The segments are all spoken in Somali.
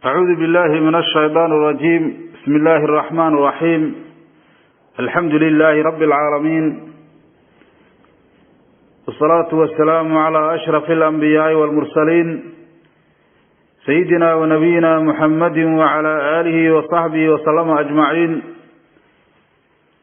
أعوذ بالله من الشيطان الرجيم. بسم الله الرحمن الرحيم. الحمد لله رب العالمين، والصلاة والسلام على أشرف الأنبياء والمرسلين، سيدنا ونبينا محمد وعلى آله وصحبه وسلم أجمعين.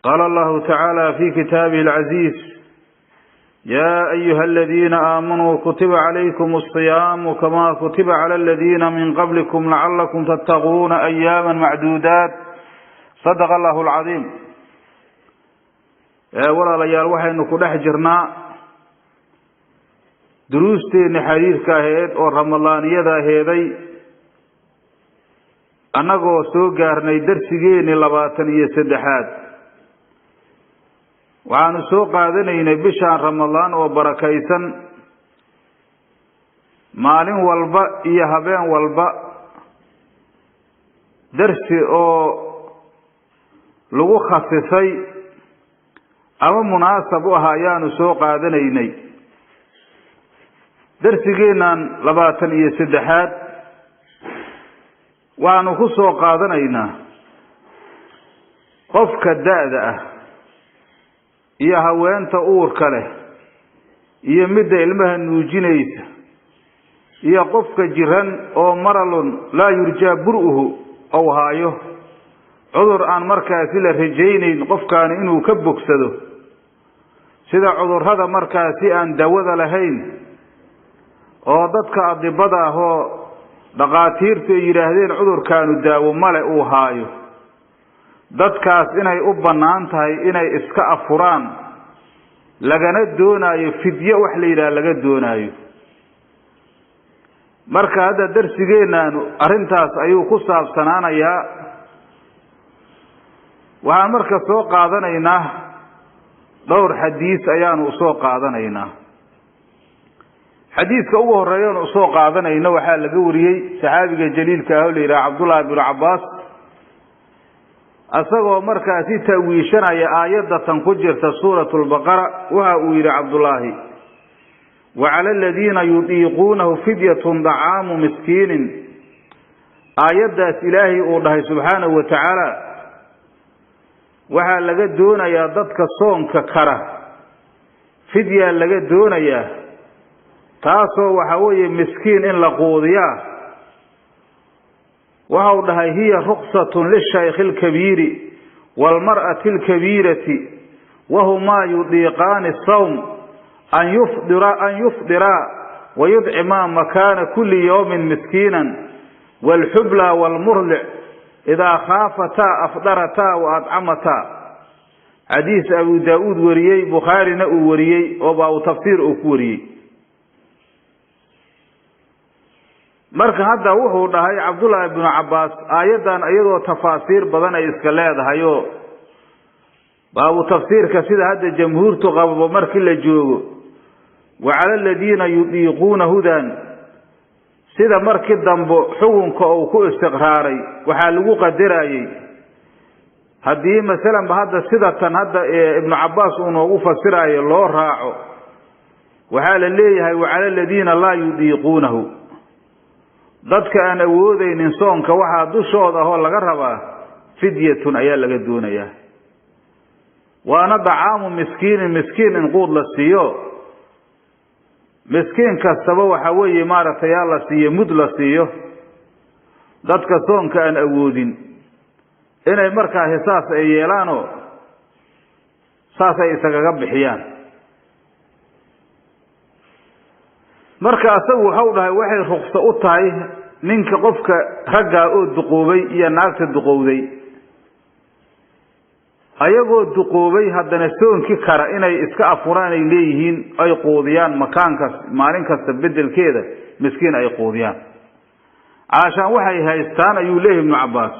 قال الله تعالى في كتابه العزيز: يا أيها الذين آمنوا كتب عليكم الصيام كما كتب على الذين من قبلكم لعلكم تتقون أياما معدودات. صدق الله العظيم. Walaalayaal, waxaynu ku dhex jirnaa duruusteenni xadiidka aheed oo ramadaaniyada aheeday, annagoo soo gaarnay darsigeenni 23aad. Waxaanu soo qaadanaynay bishaan Ramadaan oo barakaysan, maalin walba iyo habeen walba darsi oo lagu khasisay ama munaasab u ah ayaanu soo qaadanaynay. Darsigeennan 23aad waxaanu ku soo qaadanaynaa qofka da-da ah iyo haweenta uurka leh iyo midda ilmaha nuujinaysa iyo qofka jiran oo maradun laa yurjaa bur'uhu ou haayo, cudur aan markaasi la rajaynayn qofkaani inuu ka bogsado, sida cudurrada markaasi aan dawada lahayn oo dadka adibada ah oo dhaqaatiirtu ay yidhaahdeen cudurkaanu daawo male uu haayo. Dadkaas inay u bannaan tahay inay iska afuraan, lagana doonaayo fidyo wax la yidhaha laga doonaayo. Marka hadda darsigeennaanu arrintaas ayuu ku saabsanaanayaa. Waxaan marka soo qaadanaynaa dhowr xadiis ayaanu usoo qaadanaynaa. Xadiidka ugu horreeyanu usoo qaadanayno waxaa laga wariyey saxaabiga jaliilka ah oo la yidhaha Cabdullaahi binu Cabbaas, isagoo markaasi ta'wiishanaya aayadatan ku jirta suuratu Lbaqara. Waxa uu yidhi Cabdullaahi: "Wacala aladiina yudiiquunahu fidyatun dacaamu miskiinin." Aayaddaas Ilaahay uu dhahay subxaanahu wa tacaala, waxaa laga doonayaa dadka soonka kara fidyaa laga doonayaa, taasoo waxa weeye miskiin in la quudiyaa. Waxau dhahay: "Hiya ruksatun lishaykhi alkabiiri waalmar'ati alkabiirati, wahumaa yudiiqaani sawm, an yufdiraa wayudcimaa makaana kuli yawmin miskiinan, waalxubla waalmurdic idaa khaafataa afdarataa wa adcamataa." Xadiis Abu Daa-uud wariyey, Bukhaarina uu wariyey oo baabu tafsiir uu ku wariyey. Marka hadda wuxuu dhahay Cabdullaahi bnu Cabbaas, aayaddan iyadoo tafaasiir badan ay iska leedahayoo baabu tafsiirka sida hadda jamhuurtu qababo markii la joogo, wacala aladiina yudiiquuna hudan, sida markii dambe xukunka uu ku istiqraaray waxaa lagu qadarayey, haddii masalanba hadda sida tan hadda Ibnu Cabbaas uu noogu fasiraayo loo raaco, waxaa la leeyahay wacala aladiina laa yudiiquunahu, dadka aan awoodeynin soonka waxaa dushooda ahoo laga rabaa fidyatun ayaa laga doonayaa, waana dacaamu miskiinin, miskiin in quud la siiyo. Miskiin kastaba waxa weeye maaragtay yaa la siiyo mud la siiyo, dadka soonka aan awoodin inay markaasi saas ay yeelaanoo saas ay isagaga bixiyaan. Marka asagu waxau dhahay waxay rukso u tahay ninka qofka raggaa oo duqoobay iyo naagta duqowday, ayagoo duqoobay haddana soonki kara, inay iska afuraan ay leeyihiin, ay quudiyaan makaankas maalin kasta bedelkeeda miskiin ay quudiyaan. Caashaan waxay haystaan, ayuu leeyahy Ibnu Cabbaas,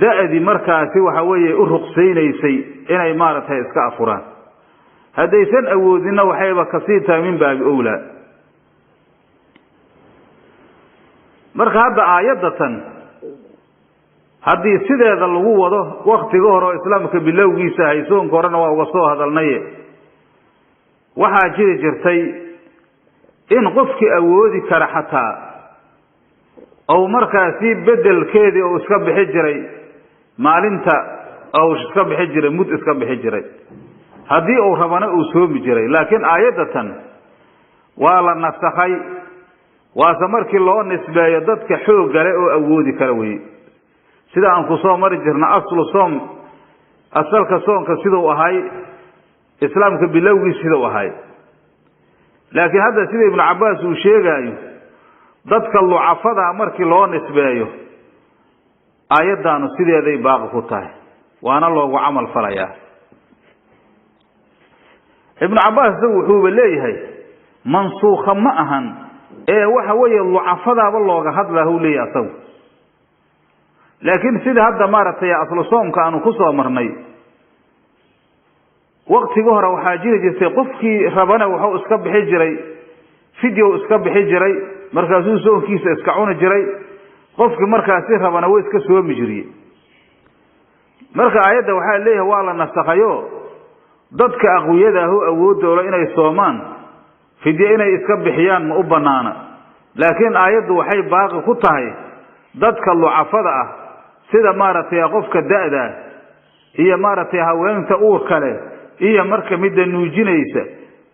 da-dii markaasi waxa weeye u ruqsaynaysay inay maaragtay iska afuraan. Haddaysan awoodinna waxayba kasii tahay min baabi owlaa. Marka hadda aayaddatan haddii sideeda lagu wado, waktiga hore oo islaamka bilowgiisa ahay, soonka horena waa uga soo hadalnaye, waxaa jiri jirtay in qofkii awoodi kara xataa Ou markaasi bedelkeedii uu iska bixi jiray maalinta, ou iska bixi jiray mud iska bixi jiray, haddii uu rabana uu soomi jiray. Laakiin aayaddatan waa la nasakhay, waase markii loo nisbeeyo dadka xoogga leh oo awoodi kara weye. Sida aan ku soo mari jirna aslu soom, asalka soonka siduu ahay islaamka bilowgiis siduu ahay. Laakiin hadda sida Ibnu Cabbaas uu sheegaayo, dadka lucafada markii loo nisbeeyo aayaddaanu sideeday baaqi ku tahay, waana loogu camal falayaa. Ibnu Cabbaas isagu wuxuuba leeyahay mansuukha ma ahan ee waxa weeye lucafadaaba looga hadlaa huu leeyahay asagu. Laakiin sida hadda maaragtay aslu soomka aanu ku soo marnay, waqtigi hore waxaa jiri jirtay qofkii rabana wuxuu iska bixi jiray fidyow iska bixi jiray, markaasuu soonkiisa iska cuni jiray. Qofkii markaasi rabana way iska soomi jiriye. Marka aayadda waxaa leeyahay waa la nasakhayo, dadka aqwiyada ahu awoodoola inay soomaan fidyo inay iska bixiyaan ma u banaana. Laakiin aayaddu waxay baaqi ku tahay dadka lucafada ah, sida maaragtay qofka da'da iyo maaragtay haweenta uurka leh iyo marka midda nuujinaysa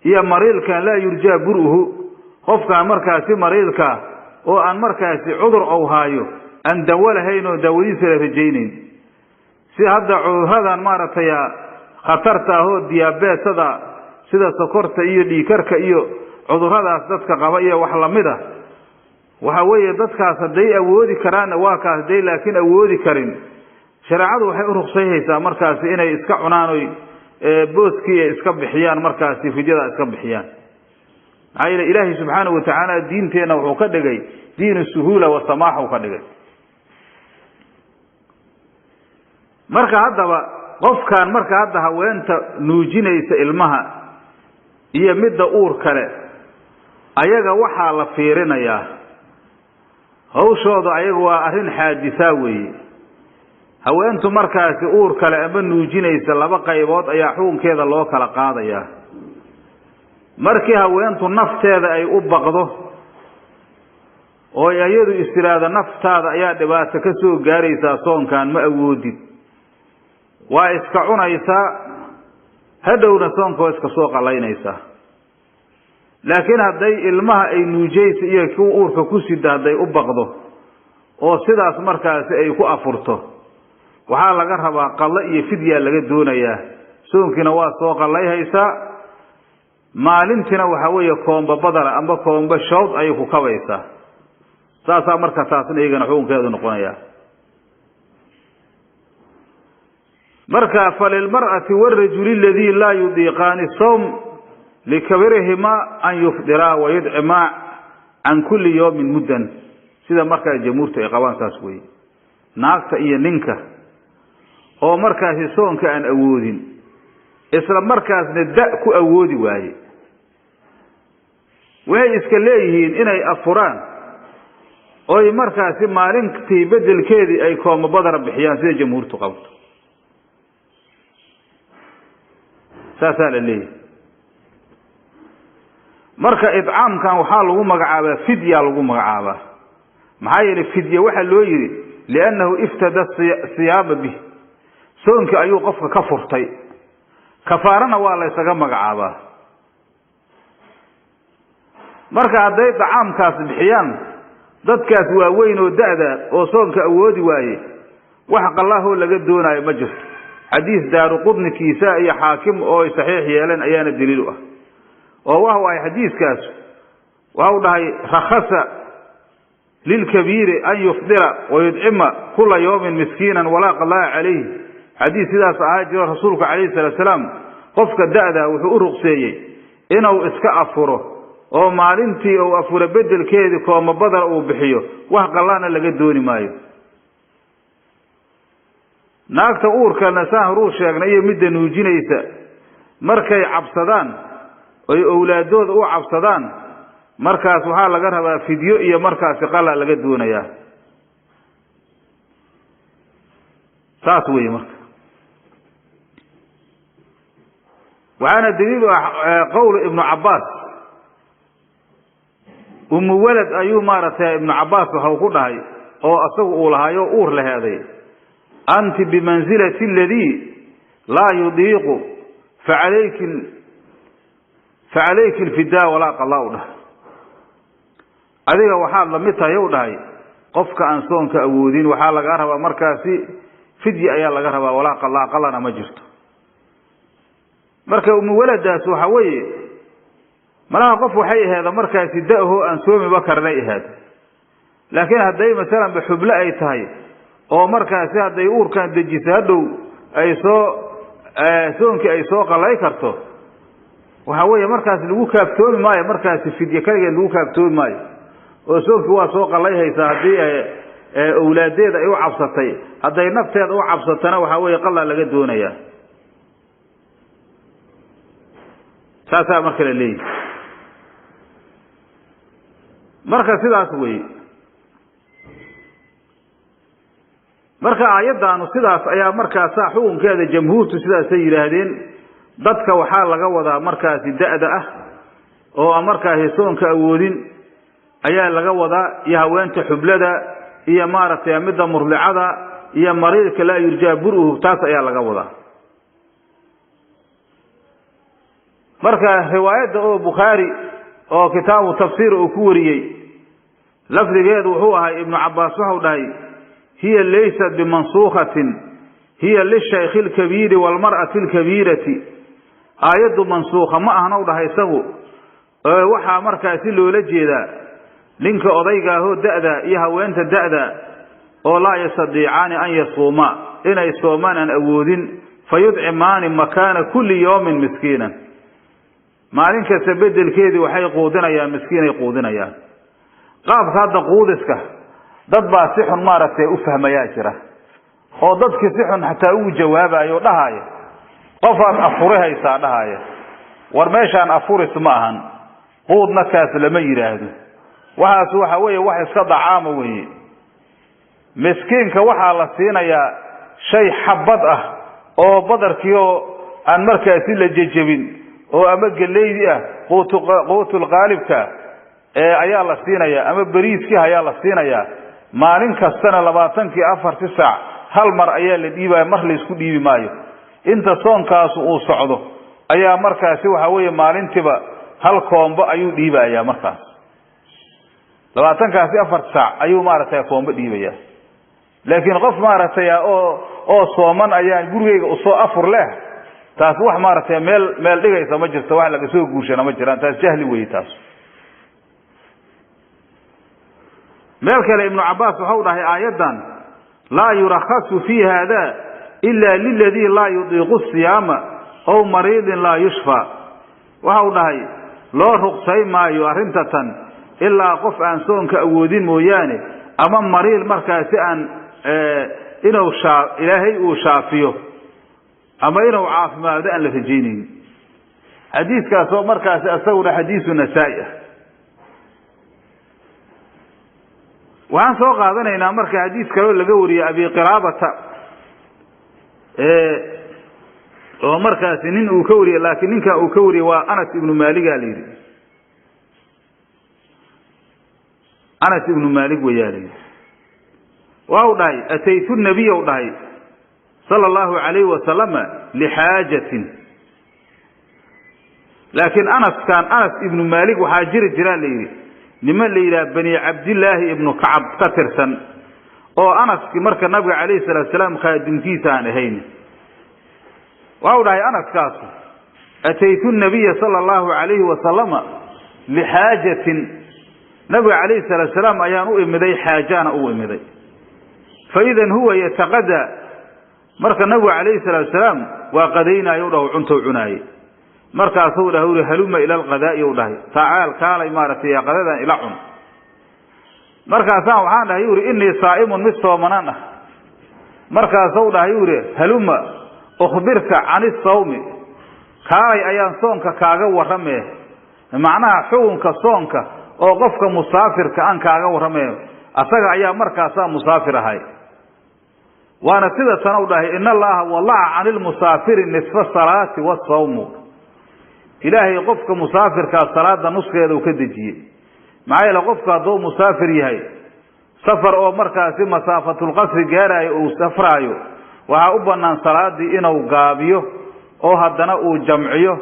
iyo mariilkan laa yurjaa bur'uhu, qofkaan markaasi mariilka oo aan markaasi cudur ou haayo aan dawo lahayn oo daawadiisa la rajaynayn, si hadda cuduradan maaragtay khatarta ah oo diyabeetada sida sokorta iyo dhiikarka iyo cuduradaas dadka qaba iyo wax lamid ah. Waxa weeye dadkaas hadday awoodi karaanna waa kaas, hadday laakiin awoodi karin, shareecadu waxay u ruqsayhaysaa markaasi inay iska cunaan oy booskii ay iska bixiyaan, markaasi fidyada iska bixiyaan. Maxaa yeele Ilaahay subxaanahu watacaala diinteenna wuxuu ka dhigay diinu suhuula wa samaaxu ka dhigay. Marka haddaba qofkan marka hadda haweenta nuujinaysa ilmaha iyo midda uur kale, ayaga waxaa la fiirinayaa hawshooda, ayaga waa arrin xaadisaa weeye. Haweentu markaasi uur kale ama nuujinaysa laba qaybood ayaa xukunkeeda loo kala qaadayaa. Markii haweentu nafteeda ay u baqdo oo iyadu istiraado naftaada ayaa dhibaato ka soo gaaraysaa, soonkan ma awoodid, waa iska cunaysaa, hadhowna soonka waa iska soo qalaynaysaa. Laakiin hadday ilmaha ay nuujaysa iyo kuwa uurka ku sida hadday u baqdo oo sidaas markaasi ay ku afurto, waxaa laga rabaa qallo iyo fidyaa laga doonayaa. Soonkiina waa soo qallayhaysaa, maalintiina waxaa weeye koomba badala amba koomba shawd ayay ku kabaysaa. Saasaa marka taasna iyagana xukunkeedu noqonayaa. Marka falilmar'ati warajuli aladii laa yudiiqaani sawm likabirihimaa an yufdiraa wa yudcimaa can kulli yawmin muddan, sida markaa jamhuurtu ay qabaan saas weeye. Naagta iyo ninka oo markaasi soonka aan awoodin, isla markaasna da' ku awoodi waaye, waxay iska leeyihiin inay afuraan oy markaasi maalintii bedelkeedii ay kooma badara bixiyaan, sida jamhuurtu qabto. Saasaa la leeyahay. Marka idcaamkan waxaa lagu magacaabaa fidya lagu magacaabaa. Maxaa yeelay fidya waxaa loo yidhi liannahu iftada siyaama bih, soonkii ayuu qofka ka furtay. Kafaarana waa la ysaga magacaabaa. Marka hadday dacaamkaas bixiyaan dadkaas waaweyn oo da'da oo soonka awoodi waaye, wax qallaahoo laga doonaayo ma jirto. Xadiis Daaruqudni kiisa iyo xaakim oo ay saxiix yeeleen ayaana daliil u ah. Oo waxa ahay xadiiskaas waxau dhahay rakhasa lilkabiiri an yufdira wa yudcima kula yawmin miskiinan walaa qalaa'a calayh. Xadiis sidaas ahaa jiro, rasuulku calayhi salaatu salaam qofka da'da wuxuu u ruqseeyey inuu iska afuro oo maalintii uu afuro bedelkeedii kooma badar uu bixiyo, wax qallaana laga dooni maayo. Naagta uurkalna saan horuu sheegnay iyo midda nuujinaysa markay cabsadaan oy owlaadooda u cabsadaan, markaas waxaa laga rabaa fidyo iyo markaasi qala laga doonayaa. Saas weeye. Marka waxaana daliil u ah qowl Ibnu Cabbaas Umu walad ayuu maaragtay Ibnu Cabbaas waxau ku dhahay oo asagu uu lahaayo uur laheeday, anti bimansilati aladii laa yudiiqu facalayki alfidaa walaa qalaa u dhahay. Adiga waxaad lamid tahay u dhahay qofka aan soonka awoodin, waxaa lagaa rabaa markaasi fidya ayaa laga rabaa, walaa qalaa, qalana ma jirto. Marka umu waladaas waxa weeye malaha qof waxay aheeda markaasi da'ho aan soomiba karnay aheed, laakiin hadday masalanba xublo ay tahay oo markaasi hadday uurkan dejiso hadhow ay soo soonkii ay soo qalay karto, waxa weeye markaas lagu kaaftoomi maayo, markaasi fidye kaligeed lagu kaaftoomi maayo oo soonkii waa soo qalay haysaa haddii owlaadeeda ay u cabsatay. Hadday nafteeda u cabsatana waxaa weeye qalaa laga doonayaa, saasaa marka la leeyahy. Marka sidaas weeye. Marka aayaddaanu sidaas ayaa markaasaa xukunkeeda jamhuurtu sidaasay yidhaahdeen. Dadka waxaa laga wadaa markaasi da'da ah oo aan markaasi soonka awoodin ayaa laga wadaa, iyo haweenta xublada iyo maaragtay midda murdicada iyo mariidka laa yurjaa buruhu, taas ayaa laga wadaa. Marka riwaayadda oo Bukhaari oo kitaabu tafsiir uu ku wariyey lafdigeedu wuxuu ahay Ibnu Cabbaas wuxuu dhahay hiya laysat bimansuukhatin hiya lishaykhi alkabiiri waalmar'ati alkabiirati. Aayaddu mansuukha ma ahna u dhahay isagu, waxaa markaasi loola jeedaa ninka odaygaahoo da'da iyo haweenta da'da oo laa yastadiicaani an yasuumaa, inay soomaan aan awoodin, fa yudcimaani makaana kulli yawmin miskiinan, maalin kasta bedelkeedii waxay quudinayaan miskiinay quudinayaan. Qaabka hadda quudiska dad baa si xun maaragtay u fahmayaa jira, oo dadkii si xun xataa ugu jawaabayo o dhahaaya qofaad afuri haysaa dhahaaya, war meeshaan afuris ma ahan, quudna kaas lama yidhaahdo, waxaas waxa weeye wax iska dacaama weeye. Miskiinka waxaa la siinayaa shay xabad ah oo badarkiioo aan markaasi la jejebin oo ama geleydi ah quutulqaalibka ayaa la siinayaa, ama beriiskii ayaa la siinayaa. Maalin kastana 24 saac hal mar ayaa la dhiibaya, mar laysku dhiibi maayo. Inta soonkaasu uu socdo ayaa markaasi waxa weeye maalintiiba hal koombo ayuu dhiibayaa. Markaas 24 saac ayuu maaragtay koombo dhiibayaa. Laakiin qof maaragtay oo sooman ayaan gurigeyga usoo afur leh, taas wax maaragtay meel dhigaysa ma jirto, wax laga soo guurshana ma jiraan, taas jahli weeye taas. Meel kale Ibnu Cabbaas waxau dhahay aayaddan laa yurakhasu fii haada ila liladii laa yudiiqu siyaama ow mariidin laa yushfaa. Waxau dhahay loo ruqsay maayo arrinta tan ilaa qof aan soonka awoodin mooyaane, ama mariil markaasi aan inuu ilaahay uu shaafiyo ama inuu caafimaado aan la rajaynaynin. Xadiiskaasoo markaasi isaguna xadiisu Nasaa-i ah. Waxaan soo qaadanaynaa marka xadiis kaloo laga wariyey Abi Qiraabata oo markaasi nin uu ka wariyey, laakiin ninkan uu ka wariyey waa Anas ibnu Maaliga la yidhi. Anas ibnu Maalik weyaa la yidhi. Waa u dhahay ataytu nabiya u dhahay sala allahu calayhi wasalama lixaajatin. Laakiin Anaskan Anas ibnu Maalik waxaa jiri jiraa la yidhi niman la yidhaha Bani Cabdillaahi ibnu Kacab ka tirsan oo Anaski marka nabiga calayhi salaatu salaam khaadimkiisa aan ahayn. Waa u dhahay Anaskaasu ataytu nabiya sala allahu calayhi wasalama lixaajatin, nabiga calayhi salaatu salaam ayaan u imiday, xaajaana u imiday. Fa idan huwa yataqadaa, marka nabigu calayhi salaatu salaam waa qadaynaayo u dhahu cuntou cunaayey. Markaasuu dhahay uri haluma ila alqadaa'i u dhahay tacaal kaalay maaragtay qadadan ila cun. Markaasaan waxaan dhahay uri innii saa'imun mid soomanaan ah. Markaasuu dhahay uri haluma ukhbirka cani sawmi, kaalay ayaan soonka kaaga warramee, macnaha xukunka soonka oo qofka musaafirka aan kaaga warramee, asaga ayaa markaasaa musaafir ahay. Waana sida tan u dhahay in Allaha wala'a canil musaafiri nisfa salaati wasawmu. Ilaahay qofka musaafirkaa salaada nuskeeda uu ka dejiyey, Maxaa yeele qofka hadduu musaafir yahay, safar oo markaasi masaafatulqasri gaaraayo uu safraayo, waxaa u bannaan salaadii inuu gaabiyo oo haddana uu jamciyo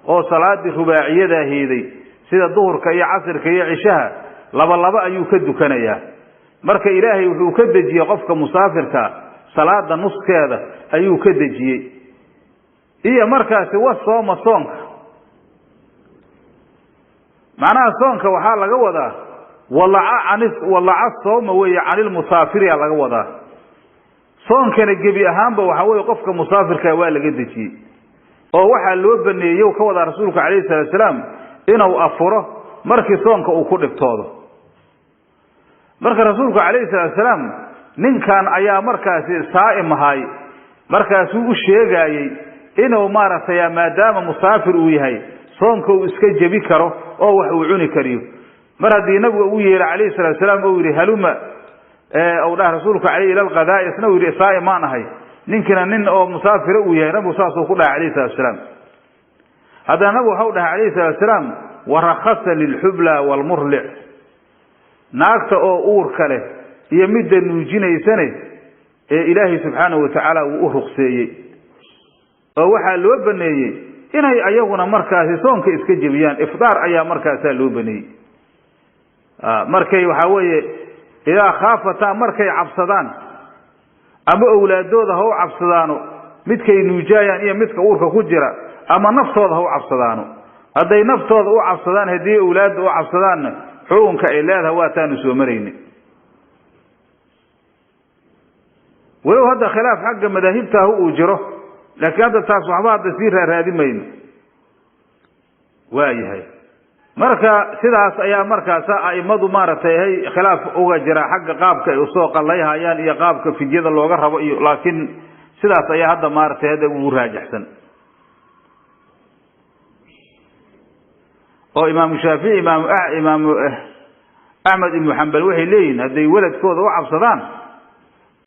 oo salaadii rubaaciyada heeday sida duhurka iyo casirka iyo cishaha laba laba ayuu ka dukanayaa. Marka Ilaahay wuxuu ka dejiyey qofka musaafirka salaada nuskeeda ayuu ka dejiyey. Iyo markaasi wa sooma soonka, macnaha soonka waxaa laga wadaa walaca sooma weeye canil musaafiriya laga wadaa. Soonkana gebi ahaanba waxa weeye qofka musaafirka waa laga dejiyey oo waxaa loo baneeyey ka wadaa rasuulku calayhi salaatu wasalaam inuu afuro markii soonka uu ku dhibtoodo. Marka rasuulku calayhi salaatu wasalaam ninkan ayaa markaasi saa'im ahay, markaasuu u sheegayey inuu maaragtay maadaama musaafir uu yahay soonka uu iska jebi karo oo wax uu cuni kariyo. Mar haddii nabigu uu yeeray calayhi salaatu wasalaam uu yidhi haluma uu dhaha rasuulku calayhi ila alqadaa'i, isna uu yidhi saa'im maan ahay, ninkina nin oo musaafira uu yahay, nabigu saasuu ku dhahay calayhi salaatu wasalaam. Haddana nabigu waxau dhahay calayhi salaatu wasalaam warakhasa lilxubla waalmurlic, naagta oo uurka leh iyo midda nuujinaysane ee Ilaahay subxaanahu watacaala wuu u ruqseeyey oo waxaa loo baneeyey inay ayaguna markaasi soonka iska jebiyaan. Ifdaar ayaa markaasaa loo baneeyey. Markay waxaa weeye idaa khaafataa, markay cabsadaan ama owlaadooda ha u cabsadaano midkay nuujaayaan iyo midka uurka ku jira, ama naftooda ha u cabsadaano. Hadday naftooda u cabsadaan, haddii owlaadda u cabsadaanna xukunka ay leedahay waataanu soo marayni. Walow hadda khilaaf xagga madaahibtaahu uu jiro, laakiin hadda taas waxba hadda sii raaraadi mayno. Waayahay, marka sidaas ayaa markaas aimadu maaragtay hay khilaaf uga jira xagga qaabka ay usoo qallayhayaan iyo qaabka fidyada looga rabo iyo, laakiin sidaas ayaa hadda maaragtay hadda ugu raajaxsan. Oo Imaamu Shaafici, Imaamu Axmed ibnu Xambal waxay leeyihiin hadday weladkooda u cabsadaan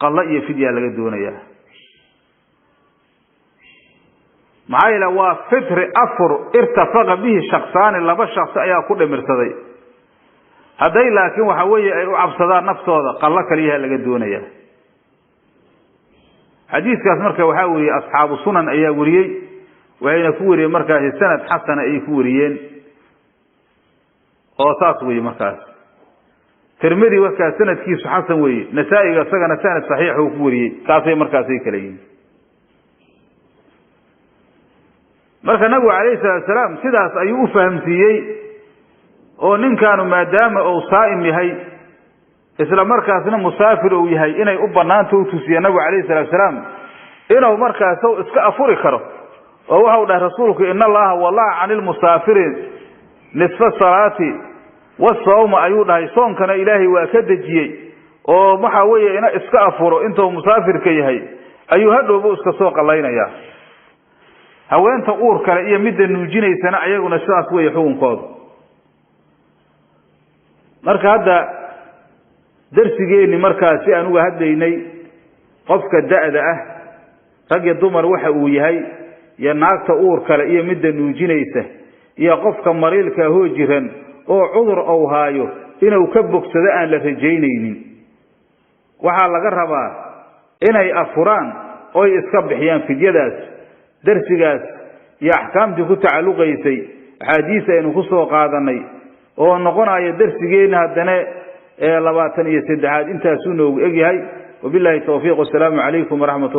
qalla iyo fidyaa laga doonayaa. Maxaa yeele waa fitri afur irtafaqa bihi shaksaani, laba shaksi ayaa ku dhimirsaday. Hadday laakiin waxa weeye ay u cabsadaan naftooda qallo kaliyaha laga doonayaa. Xadiiskaas marka waxaa weriyey asxaabu sunan ayaa weriyey, waxayna ku weriyeen markaasi sanad xasana ayay ku weriyeen oo saas weeye. Markaas Tirmidi markaas sanadkiisu xasan weeye, Nasaa'iga isagana sanad saxiix uu ku weriyey, taasay markaasay kala yihiin. Marka nabigu calayhi salaatu wasalaam sidaas ayuu u fahamsiiyey oo ninkaanu maadaama uu saa'im yahay isla markaasna musaafir uu yahay inay u bannaanta u tusiya nabigu calayhi salaatu wasalaam inuu markaas iska afuri karo. Oo waxau dhahay rasuulku ina allaha walaca cani lmusaafiri nisfa salaati wasawma ayuu dhahay. Soonkana Ilaahay waa ka dejiyey oo waxa weeye ina iska afuro intuu musaafirka yahay ayuu hadhowba iska soo qallaynayaa. Haweenta uur kale iyo midda nuujinaysana ayaguna sidaas weeye xukunkooda. Marka hadda darsigeeni markaas si aan uga hadlaynay qofka da'da ah rag iyo dumar waxa uu yahay iyo naagta uur kale iyo midda nuujinaysa iyo qofka mariilka hoo jiran oo cudur uu haayo inuu ka bogsado aan la rajaynaynin, waxaa laga rabaa inay afuraan oy iska bixiyaan fidyadaas. Darsigaas iyo axkaamtii ku tacalluqaysay axaadiis aynu ku soo qaadanay oo noqonaya darsigeena haddana 23aad intaasuu noogu egyahay. Wabillahi tawfiiq, wasalaamu calaykum waraxmat.